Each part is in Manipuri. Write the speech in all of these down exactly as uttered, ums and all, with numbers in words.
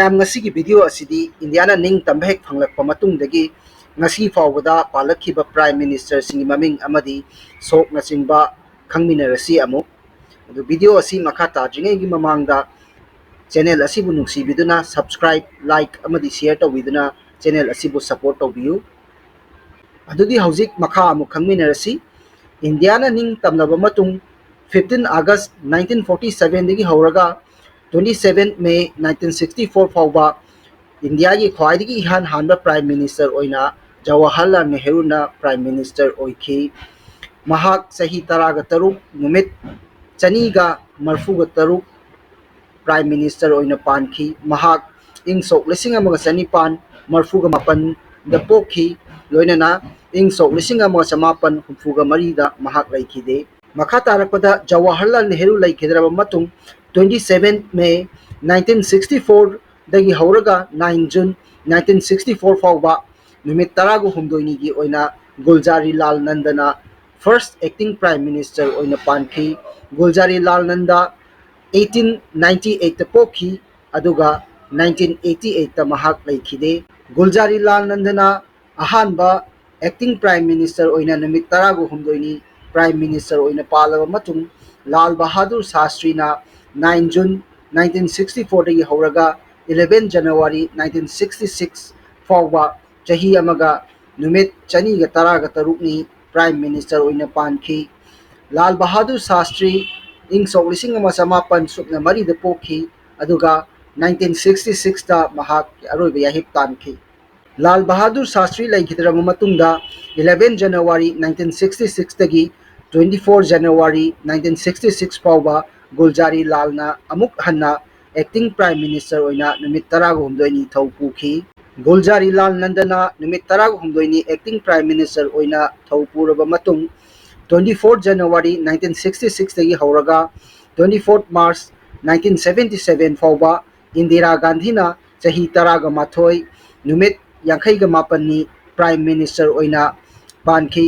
ꯃꯌꯥꯝ, ꯉꯁꯤꯒꯤ ꯚꯤꯗꯤꯑꯣ ꯑꯁꯤꯗꯤ ꯏꯟꯗꯤꯌꯥꯅ ꯅꯤꯡꯇꯝꯕ ꯍꯦꯛ ꯐꯪꯂꯛꯄ ꯃꯇꯨꯡꯗꯒꯤ ꯉꯁꯤ ꯐꯥꯎꯕꯗ ꯄꯥꯜꯂꯛꯈꯤꯕ ꯄ꯭ꯔꯥꯏꯝ ꯃꯤꯅꯤꯁꯇꯔꯁꯤꯡꯒꯤ ꯃꯃꯤꯡ ꯑꯃꯗꯤ ꯁꯣꯛꯅꯆꯤꯡꯕ ꯈꯪꯃꯤꯟꯅꯔꯁꯤ ꯑꯃꯨꯛ꯫ ꯑꯗꯨ ꯚꯤꯗꯤꯑꯣ ꯑꯁꯤ ꯃꯈꯥ ꯇꯥꯗ꯭ꯔꯤꯉꯩꯒꯤ ꯃꯃꯥꯡꯗ ꯆꯦꯅꯦꯜ ꯑꯁꯤꯕꯨ ꯅꯨꯡꯁꯤꯕꯤꯗꯨꯅ subscribe, like ꯑꯃꯗꯤ share ꯇꯧꯕꯤꯗꯨꯅ ꯆꯦꯅꯦꯜ ꯑꯁꯤꯕꯨ support ꯇꯧꯕꯤꯌꯨ꯫ ꯑꯗꯨꯗꯤ ꯍꯧꯖꯤꯛ ꯃꯈꯥ ꯑꯃꯨꯛ ꯈꯪꯃꯤꯟꯅꯔꯁꯤ꯫ ꯏꯟꯗꯤꯌꯥꯅ ꯅꯤꯡ ꯇꯝꯂꯕ ꯃꯇꯨꯡ fifteen August nineteen forty sevenꯗꯒꯤ ꯍꯧꯔꯒ twenty seven May nineteen sixty four ꯐꯥꯎꯕ ꯏꯟꯗꯤꯌꯥꯒꯤ ꯈ꯭ꯋꯥꯏꯗꯒꯤ ꯏꯍꯥꯟ ꯍꯥꯟꯕ ꯄ꯭ꯔꯥꯏꯝ ꯃꯤꯅꯤꯁꯇꯔ ꯑꯣꯏꯅ ꯖꯋꯥꯍꯔꯂꯥꯜ ꯅꯦꯍꯔꯨꯅ ꯄ꯭ꯔꯥꯏꯝ ꯃꯤꯅꯤꯁꯇꯔ ꯑꯣꯏꯈꯤ꯫ ꯃꯍꯥꯛ ꯆꯍꯤ ꯇꯔꯥꯒ ꯇꯔꯨꯛ, ꯅꯨꯃꯤꯠ ꯆꯅꯤꯒ ꯃꯔꯐꯨꯒ ꯇꯔꯨꯛ ꯄ꯭ꯔꯥꯏꯝ ꯃꯤꯅꯤꯁꯇꯔ ꯑꯣꯏꯅ ꯄꯥꯟꯈꯤ꯫ ꯃꯍꯥꯛ ꯏꯪ ꯁꯣꯛ ꯂꯤꯁꯤꯡ ꯑꯃꯒ ꯆꯅꯤꯄꯥꯟ ꯃꯔꯐꯨꯒ ꯃꯥꯄꯟꯗ ꯄꯣꯛꯈꯤ, ꯂꯣꯏꯅꯅ ꯏꯪ ꯁꯣꯛ ꯂꯤꯁꯤꯡ ꯑꯃꯒ ꯆꯃꯥꯄꯟ ꯍꯨꯝꯐꯨꯒ ꯃꯔꯤꯗ ꯃꯍꯥꯛ ꯂꯩꯈꯤꯗꯦ꯫ ꯃꯈꯥ ꯇꯥꯔꯛꯄꯗ ꯖꯋꯥꯍꯔꯂꯥꯜ ꯅꯦꯍꯔꯨ ꯂꯩꯈꯤꯗ꯭ꯔꯕ ꯃꯇꯨꯡ twenty seven May nineteen sixty fourꯗꯒꯤ ꯍꯧꯔꯒ nine June nineteen sixty four ꯐꯥꯎꯕ ꯅꯨꯃꯤꯠ ꯇꯔꯥꯒ ꯍꯨꯝꯗꯣꯏꯅꯤꯒꯤ ꯑꯣꯏꯅ ꯒꯨꯜꯖꯥꯔꯤꯂꯥꯜ ꯅꯟꯗꯅ first acting prime minister ꯑꯣꯏꯅ ꯄꯥꯟꯈꯤ꯫ ꯒꯨꯜꯖꯥꯔꯤꯂꯥꯜ ꯅꯟꯗ eighteen ninety eightꯇ ꯄꯣꯛꯈꯤ, ꯑꯗꯨꯒ nineteen eighty eightꯇ ꯃꯍꯥꯛ ꯂꯩꯈꯤꯗꯦ꯫ ꯒꯨꯜꯖꯥꯔꯤꯂꯥꯜ ꯅꯟꯗꯅ ꯑꯍꯥꯟꯕ acting prime minister ꯑꯣꯏꯅ ꯅꯨꯃꯤꯠ ꯇꯔꯥꯒ ꯍꯨꯝꯗꯣꯏꯅꯤ prime minister ꯑꯣꯏꯅ ꯄꯥꯜꯂꯕ ꯃꯇꯨꯡ, Lal Bahadur ꯁꯥꯁꯇ꯭ꯔꯤꯅ nine June nineteen sixty fourꯗꯒꯤ ꯍꯧꯔꯒ eleven January nineteen sixty six ꯐꯥꯎꯕ ꯆꯍꯤ ꯑꯃꯒ ꯅꯨꯃꯤꯠ ꯆꯅꯤꯒ ꯇꯔꯥꯒ ꯇꯔꯨꯛꯅꯤ prime minister ꯑꯣꯏꯅ ꯄꯥꯟꯈꯤ꯫ ꯂꯥꯜ ꯕꯍꯥꯗꯨꯔ ꯁꯥꯁꯇ꯭ꯔꯤ ꯏꯪ ꯁꯣꯛ ꯂꯤꯁꯤꯡ ꯑꯃ ꯆꯃꯥꯄꯟ ꯁꯨꯞꯅ ꯃꯔꯤꯗ ꯄꯣꯛꯈꯤ, ꯑꯗꯨꯒ nineteen sixty sixꯇ ꯃꯍꯥꯛꯀꯤ ꯑꯔꯣꯏꯕ ꯌꯥꯍꯤꯞ ꯇꯥꯟꯈꯤ꯫ ꯂꯥꯜ ꯕꯍꯥꯗꯨꯔ ꯁꯥꯁꯇ꯭ꯔꯤ ꯂꯩꯈꯤꯗ꯭ꯔꯕ ꯃꯇꯨꯡꯗ eleven January nineteen sixty sixꯇꯒꯤ twenty four January nineteen sixty six ꯐꯥꯎꯕ ꯒꯨꯜꯖꯥꯔꯤꯂꯥꯜꯅ ꯑꯃꯨꯛ ꯍꯟꯅ acting prime minister ꯑꯣꯏꯅ ꯅꯨꯃꯤꯠ ꯇꯔꯥꯒ ꯍꯨꯝꯗꯣꯏꯅꯤ ꯊꯧ ꯄꯨꯈꯤ꯫ ꯒꯨꯜꯖꯥꯔꯤꯂꯥꯜ ꯅꯟꯗꯅ ꯅꯨꯃꯤꯠ ꯇꯔꯥꯒ ꯍꯨꯝꯗꯣꯏꯅꯤ acting prime minister ꯑꯣꯏꯅ ꯊꯧ ꯄꯨꯔꯕ ꯃꯇꯨꯡ, twenty four January nineteen sixty sixꯇꯒꯤ ꯍꯧꯔꯒ twenty four March nineteen seventy seven ꯐꯥꯎꯕ ꯏꯟꯗꯤꯔꯥ ꯒꯥꯟꯙꯤꯅ ꯆꯍꯤ ꯇꯔꯥꯒ ꯃꯥꯊꯣꯏ, ꯅꯨꯃꯤꯠ ꯌꯥꯡꯈꯩꯒ ꯃꯥꯄꯟꯅꯤ prime minister ꯑꯣꯏꯅ ꯄꯥꯟꯈꯤ꯫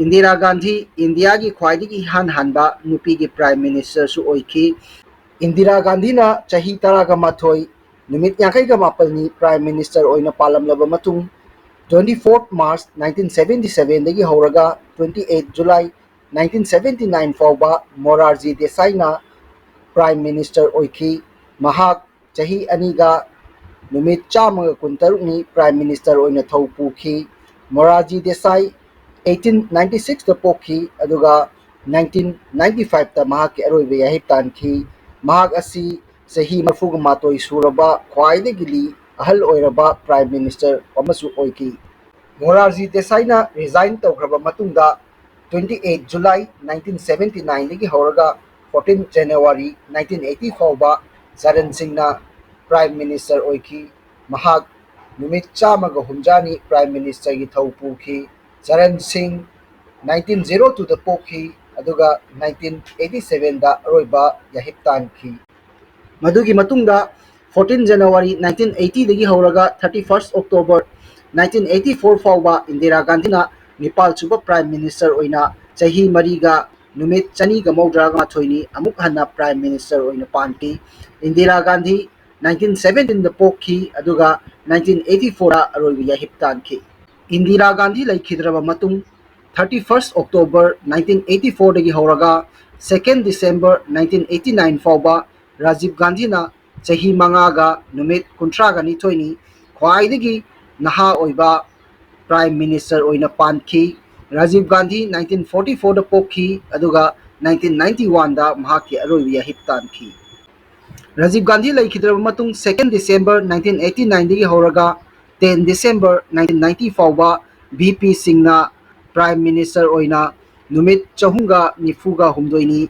ꯏꯟꯗꯤꯔꯥ ꯒꯥꯟꯙꯤ ꯏꯟꯗꯤꯌꯥꯒꯤ ꯈ꯭ꯋꯥꯏꯗꯒꯤ ꯏꯍꯥꯟ ꯍꯥꯟꯕ ꯅꯨꯄꯤꯒꯤ prime ministerꯁꯨ ꯑꯣꯏꯈꯤ꯫ ꯏꯟꯗꯤꯔꯥ ꯒꯥꯟꯙꯤꯅ ꯆꯍꯤ ꯇꯔꯥꯒ ꯃꯥꯊꯣꯏ ꯅꯨꯃꯤꯠ ꯌꯥꯡꯈꯩꯒ ꯃꯥꯄꯜꯅꯤ Prime Minister ꯑꯣꯏꯅ ꯄꯥꯜꯂꯝꯂꯕ ꯃꯇꯨꯡ, twenty fourth March nineteen seventy sevenꯗꯒꯤ ꯍꯧꯔꯒ twenty eight July nineteen seventy nine ꯐꯥꯎꯕ ꯃꯣꯔꯥꯔꯖꯤ ꯗꯦꯁꯥꯏꯅ Prime Minister ꯑꯣꯏꯈꯤ꯫ ꯃꯍꯥꯛ ꯆꯍꯤ ꯑꯅꯤꯒ ꯅꯨꯃꯤꯠ ꯆꯥꯝꯃꯒ ꯀꯨꯟꯇꯔꯨꯛꯅꯤ Prime Minister ꯑꯣꯏꯅ ꯊꯧ ꯄꯨꯈꯤ꯫ ꯃꯣꯔꯥꯔꯖꯤ ꯗꯦꯁꯥꯏ eighteen ninety sixꯇ ꯄꯣꯛꯈꯤ, ꯑꯗꯨꯒ nineteen ninety fiveꯇ ꯃꯍꯥꯛꯀꯤ ꯑꯔꯣꯏꯕ ꯌꯥꯍꯤꯞ ꯇꯥꯟꯈꯤ꯫ ꯃꯍꯥꯛ ꯑꯁꯤ ꯆꯍꯤ ꯃꯔꯤꯐꯨꯒ ꯃꯥꯊꯣꯏ ꯁꯨꯔꯕ ꯈ꯭ꯋꯥꯏꯗꯒꯤ ꯂꯤ ꯑꯍꯜ ꯑꯣꯏꯔꯕ Prime Minister ꯑꯃꯁꯨ ꯑꯣꯏꯈꯤ꯫ ꯃꯣꯔꯥꯔꯖꯤ ꯗꯦꯁꯥꯏꯅ resign ꯇꯧꯈ꯭ꯔꯕ ꯃꯇꯨꯡꯗ, twenty eight July nineteen seventy nineꯗꯒꯤ ꯍꯧꯔꯒ fourteen January nineteen eighty ꯐꯥꯎꯕ ꯆꯔꯟ ꯁꯤꯡꯅ Prime Minister ꯑꯣꯏꯈꯤ꯫ ꯃꯍꯥꯛ ꯅꯨꯃꯤꯠ ꯆꯥꯝꯃꯒ ꯍꯨꯝꯗ꯭ꯔꯥꯅꯤ Prime Ministerꯒꯤ ꯊꯧ ꯄꯨꯈꯤ꯫ ꯆꯔꯟ ꯁꯤꯡ nineteen zero twoꯗ ꯄꯣꯛꯈꯤ, ꯑꯗꯨꯒ nineteen eighty sevenꯗ ꯑꯔꯣꯏꯕ ꯌꯥꯍꯤꯞ ꯇꯥꯟꯈꯤ꯫ ꯃꯗꯨꯒꯤ ꯃꯇꯨꯡꯗ, fourteen January nineteen eightyꯗꯒꯤ ꯍꯧꯔꯒ thirty first October nineteen eighty four ꯐꯥꯎꯕ ꯏꯟꯗꯤꯔꯥ ꯒꯥꯟꯙꯤꯅ ꯅꯤꯄꯥꯜ ꯁꯨꯕ Prime Minister ꯑꯣꯏꯅ ꯆꯍꯤ ꯃꯔꯤꯒ ꯅꯨꯃꯤꯠ ꯆꯅꯤꯒ ꯃꯧꯗ꯭ꯔꯥ ꯃꯥꯊꯣꯏꯅꯤ ꯑꯃꯨꯛ ꯍꯟꯅ Prime Minister ꯑꯣꯏꯅ ꯄꯥꯟꯈꯤ꯫ ꯏꯟꯗꯤꯔꯥ ꯒꯥꯟꯙꯤ nineteen seventeenꯗ ꯄꯣꯛꯈꯤ, ꯑꯗꯨꯒ nineteen eighty fourꯗ ꯑꯔꯣꯏꯕ ꯌꯥꯍꯤꯞ ꯇꯥꯟꯈꯤ꯫ ꯏꯟꯗꯤꯔꯥ ꯒꯥꯟꯙꯤ ꯂꯩꯈꯤꯗ꯭ꯔꯕ ꯃꯇꯨꯡ, thirty first October nineteen eighty fourꯗꯒꯤ ꯍꯧꯔꯒ second December nineteen eighty nine ꯐꯥꯎꯕ ꯔꯥꯖꯤꯕ ꯒꯥꯟꯙꯤꯅ ꯆꯍꯤ ꯃꯉꯥꯒ ꯅꯨꯃꯤꯠ ꯀꯨꯟꯊ꯭ꯔꯥꯒ ꯅꯤꯊꯣꯏꯅꯤ ꯈ꯭ꯋꯥꯏꯗꯒꯤ ꯅꯍꯥ ꯑꯣꯏꯕ Prime Minister ꯑꯣꯏꯅ ꯄꯥꯟꯈꯤ꯫ ꯔꯥꯖꯤꯕ ꯒꯥꯟꯙꯤ nineteen forty fourꯗ ꯄꯣꯛꯈꯤ, ꯑꯗꯨꯒ nineteen ninety oneꯗ ꯃꯍꯥꯛꯀꯤ ꯑꯔꯣꯏꯕ ꯌꯥꯍꯤꯞ ꯇꯥꯟꯈꯤ꯫ ꯔꯥꯖꯤꯕ ꯒꯥꯟꯙꯤ ꯂꯩꯈꯤꯗ꯭ꯔꯕ ꯃꯇꯨꯡ, second December nineteen eighty nineꯗꯒꯤ ꯍꯧꯔꯒ ten December nineteen ninety ꯐꯥꯎꯕ ꯚꯤ ꯄꯤ ꯁꯤꯡꯅ Prime Minister ꯑꯣꯏꯅ ꯅꯨꯃꯤꯠ ꯆꯍꯨꯝꯒ ꯅꯤꯐꯨꯒ ꯍꯨꯝꯗꯣꯏꯅꯤ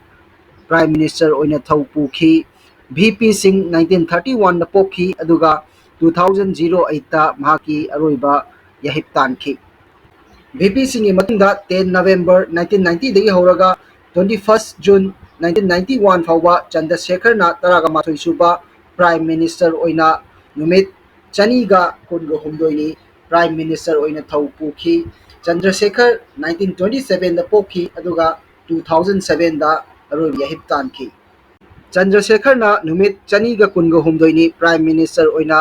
Prime Minister ꯑꯣꯏꯅ ꯊꯧ ꯄꯨꯈꯤ꯫ ꯚꯤ ꯄꯤ ꯁꯤꯡ nineteen thirty oneꯗ ꯄꯣꯛꯈꯤ, ꯑꯗꯨꯒ two thousand zero eightꯇ ꯃꯍꯥꯛꯀꯤ ꯑꯔꯣꯏꯕ ꯌꯥꯍꯤꯞ ꯇꯥꯟꯈꯤ꯫ ꯚꯤ ꯄꯤ ꯁꯤꯡꯒꯤ ꯃꯇꯨꯡꯗ ten November nineteen ninetyꯗꯒꯤ ꯍꯧꯔꯒ twenty first June nineteen ninety one ꯐꯥꯎꯕ ꯆꯟꯗ꯭ꯔꯁꯦꯈꯔꯅ ꯇꯔꯥꯒ ꯃꯥꯊꯣꯏ ꯁꯨꯕ Prime Minister ꯑꯣꯏꯅ ꯅꯨꯃꯤꯠ ꯆꯅꯤꯒ ꯀꯨꯟꯒ ꯍꯨꯝꯗꯣꯏꯅꯤ Prime Minister ꯑꯣꯏꯅ ꯊꯧ ꯄꯨꯈꯤ꯫ ꯆꯟꯗ꯭ꯔꯁꯦꯈꯔ nineteen twenty sevenꯗ ꯄꯣꯛꯈꯤ, ꯑꯗꯨꯒ two thousand sevenꯗ ꯑꯔꯣꯏꯕ ꯌꯥꯍꯤꯞ ꯇꯥꯟꯈꯤ꯫ ꯆꯟꯗ꯭ꯔꯁꯦꯈꯔꯅ ꯅꯨꯃꯤꯠ ꯆꯅꯤꯒ ꯀꯨꯟꯒ ꯍꯨꯝꯗꯣꯏꯅꯤ Prime Minister ꯑꯣꯏꯅ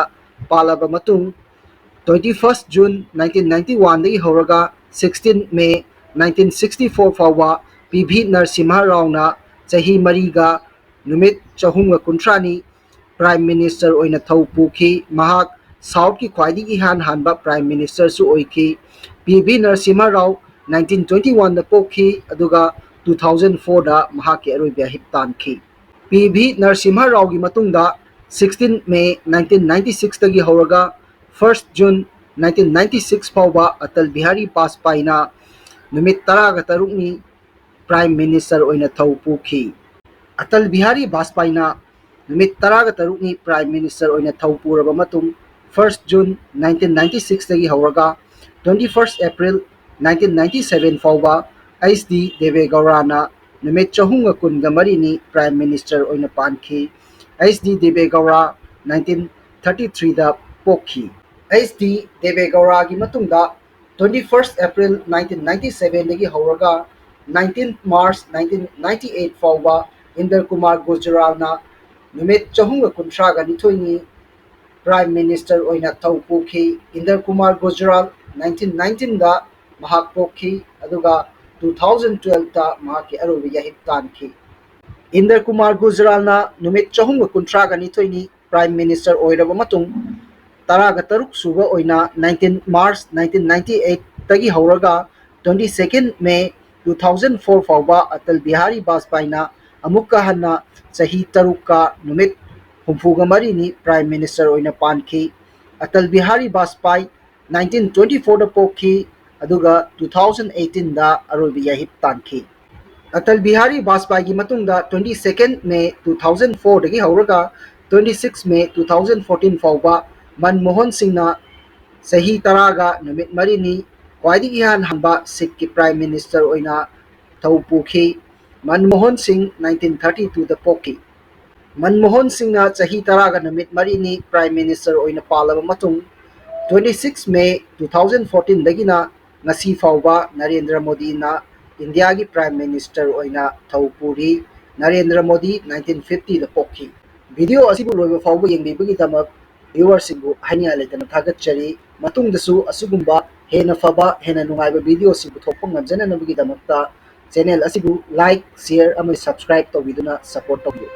ꯄꯥꯜꯂꯕ ꯃꯇꯨꯡ, twenty first June nineteen ninety one ꯗꯒꯤ ꯍꯧꯔꯒ sixteen May nineteen sixty four ꯐꯥꯎꯕ ꯄꯤ ꯚꯤ ꯅꯔꯁꯤꯝꯍ ꯔꯥꯎꯅ ꯆꯍꯤ ꯃꯔꯤꯒ ꯅꯨꯃꯤꯠ ꯆꯍꯨꯝꯒ ꯀꯨꯟꯊ꯭ꯔꯥꯅꯤ Prime Minister ꯑꯣꯏꯅ ꯊꯧ ꯄꯨꯈꯤ꯫ ꯃꯍꯥꯛ South ꯀꯤ ꯈ꯭ꯋꯥꯏꯗꯒꯤ ꯏꯍꯥꯟ ꯍꯥꯟꯕ Prime Minister ꯁꯨ ꯑꯣꯏꯈꯤ꯫ P V Narasimha Rao nineteen twenty one ꯗ ꯄꯣꯛꯈꯤ, ꯑꯗꯨꯒ two thousand four ꯗ ꯃꯍꯥꯛꯀꯤ ꯑꯔꯣꯏꯕ ꯌꯥꯍꯤꯞ ꯇꯥꯟꯈꯤ꯫ ꯄꯤ ꯚꯤ ꯅꯔꯁꯤꯝꯍ ꯔꯥꯎꯒꯤ ꯃꯇꯨꯡꯗ sixteen May nineteen ninety six ꯇꯒꯤ ꯍꯧꯔꯒ first June nineteen ninety six ꯐꯥꯎꯕ ꯑꯇꯜ ꯕꯤꯍꯥꯔꯤ ꯕꯥꯖꯄꯥꯏꯅ ꯅꯨꯃꯤꯠ ꯇꯔꯥꯒ ꯇꯔꯨꯛꯅꯤ Prime Minister ꯑꯣꯏꯅ ꯊꯧ ꯄꯨꯈꯤ꯫ ꯑꯇꯜ ꯕꯤꯍꯥꯔꯤ ꯕꯥꯖꯄꯥꯏꯅ ꯅꯨꯃꯤꯠ ꯇꯔꯥꯒ ꯇꯔꯨꯛꯅꯤ Prime Minister ꯑꯣꯏꯅ ꯊꯧ ꯄꯨꯔꯕ ꯃꯇꯨꯡ, first June nineteen ninety six ꯇꯒꯤ ꯍꯧꯔꯒ twenty first April nineteen ninety seven ꯐꯥꯎꯕ ꯑꯩꯆ ꯗꯤ ꯗꯦꯕꯦ ꯒꯧꯔꯥꯅ ꯅꯨꯃꯤꯠ ꯆꯍꯨꯝꯒ ꯀꯨꯟꯒ ꯃꯔꯤꯅꯤ Prime Minister ꯑꯣꯏꯅ ꯄꯥꯟꯈꯤ꯫ H D Deve Gowda nineteen thirty three ꯗ ꯄꯣꯛꯈꯤ꯫ ꯑꯩꯆ ꯗꯤ ꯗꯦꯕꯦ ꯒꯧꯔꯥꯒꯤ ꯃꯇꯨꯡꯗ twenty first April nineteen ninety seven ꯗꯒꯤ ꯍꯧꯔꯒ nineteen March nineteen ninety eight ꯐꯥꯎꯕ ꯏꯟꯗ꯭ꯔ ꯀꯨꯃꯥꯔ ꯒꯨꯖꯔꯥꯜꯅ ꯅꯨꯃꯤꯠ ꯆꯍꯨꯝꯒ ꯀꯨꯟꯊ꯭ꯔꯥꯒ ꯅꯤꯊꯣꯏꯅꯤ Prime Minister ꯑꯣꯏꯅ ꯊꯧ ꯄꯨꯈꯤ꯫ ꯏꯟꯗ꯭ꯔ ꯀꯨꯃꯥꯔ ꯒꯨꯖꯔꯥꯜ nineteen nineteen ꯗ ꯃꯍꯥꯛ ꯄꯣꯛꯈꯤ, ꯑꯗꯨꯒ two thousand twelve ꯗ ꯃꯍꯥꯛꯀꯤ ꯑꯔꯣꯏꯕ ꯌꯥꯍꯤꯞ ꯇꯥꯟꯈꯤ꯫ ꯏꯟꯗ꯭ꯔ ꯀꯨꯃꯥꯔ ꯒꯨꯖꯔꯥꯜꯅ ꯅꯨꯃꯤꯠ ꯆꯍꯨꯝꯒ ꯀꯨꯟꯊ꯭ꯔꯥꯒ ꯅꯤꯊꯣꯏꯅꯤ Prime Minister ꯑꯣꯏꯔꯕ ꯃꯇꯨꯡ, ꯇꯔꯥꯒ ꯇꯔꯨꯛ ꯁꯨꯕ ꯑꯣꯏꯅ nineteen March nineteen ninety eight ꯇꯒꯤ ꯍꯧꯔꯒ twenty second May two thousand four ꯐꯥꯎꯕ ꯑꯇꯜ ꯕꯤꯍꯥꯔꯤ ꯕꯥꯖꯄꯥꯏꯅ ꯑꯃꯨꯛꯀ ꯍꯟꯅ ꯆꯍꯤ ꯇꯔꯨꯛꯀ ꯅꯨꯃꯤꯠ ꯍꯨꯝꯐꯨꯒ ꯃꯔꯤꯅꯤ Prime Minister ꯑꯣꯏꯅ ꯄꯥꯟꯈꯤ꯫ Atal Bihari ꯕꯥꯖꯄꯥꯏ nineteen twenty four ꯗ ꯄꯣꯛꯈꯤ, ꯑꯗꯨꯒ two thousand eighteen ꯗ ꯑꯔꯣꯏꯕ ꯌꯥꯍꯤꯞ ꯇꯥꯟꯈꯤ꯫ ꯑꯇꯜ ꯕꯤꯍꯥꯔꯤ ꯕꯥꯖꯄꯥꯏꯒꯤ ꯃꯇꯨꯡꯗ twenty second May two thousand four ꯗꯒꯤ ꯍꯧꯔꯒ twenty six May two thousand fourteen ꯐꯥꯎꯕ ꯃꯟꯃꯣꯍꯟ ꯁꯤꯡꯅ ꯆꯍꯤ ꯇꯔꯥꯒ ꯅꯨꯃꯤꯠ ꯃꯔꯤꯅꯤ ꯈ꯭ꯋꯥꯏꯗꯒꯤ ꯏꯍꯥꯟ ꯍꯥꯟꯕ ꯁꯤꯛꯀꯤ Prime Minister ꯑꯣꯏꯅ ꯊꯧ ꯄꯨꯈꯤ꯫ ꯃꯟꯃꯣꯍꯟ ꯁꯤꯡ nineteen thirty two ꯗ ꯄꯣꯛꯈꯤ꯫ ꯃꯟꯃꯣꯍꯟ ꯁꯤꯡꯅ ꯆꯍꯤ ꯇꯔꯥꯒ ꯅꯨꯃꯤꯠ ꯃꯔꯤꯅꯤ Prime Minister ꯑꯣꯏꯅ ꯄꯥꯜꯂꯕ ꯃꯇꯨꯡ, twenty six May two thousand fourteen ꯗꯒꯤꯅ ꯉꯁꯤ ꯐꯥꯎꯕ ꯅꯔꯦꯟꯗ꯭ꯔ ꯃꯣꯗꯤꯅ ꯏꯟꯗꯤꯌꯥꯒꯤ Prime Minister ꯑꯣꯏꯅ ꯊꯧ ꯄꯨꯔꯤ꯫ ꯅꯔꯦꯟꯗ꯭ꯔ ꯃꯣꯗꯤ nineteen fifty ꯗ ꯄꯣꯛꯈꯤ꯫ ꯚꯤꯗꯤꯑꯣ ꯑꯁꯤꯕꯨ ꯂꯣꯏꯕ ꯐꯥꯎꯕ ꯌꯦꯡꯕꯤꯕꯒꯤꯗꯃꯛ viewer ꯁꯤꯡꯕꯨ ꯍꯥꯏꯅꯤꯡꯉꯥꯏ ꯂꯩꯇꯅ ꯊꯥꯒꯠꯆꯔꯤ꯫ ꯃꯇꯨꯡꯗꯁꯨ ꯑꯁꯤꯒꯨꯝꯕ ꯍꯦꯟꯅ ꯐꯕ, ꯍꯦꯟꯅ ꯅꯨꯡꯉꯥꯏꯕ ꯚꯤꯗꯤꯑꯣꯁꯤꯡ ꯄꯨꯊꯣꯛꯄ ꯉꯝꯖꯅꯅꯕꯒꯤꯗꯃꯛꯇ channel ꯑꯁꯤꯕꯨ like, share ꯑꯃꯗꯤ subscribe ꯇꯧꯕꯤꯗꯨꯅ support ꯇꯧꯕꯤꯌꯨ꯫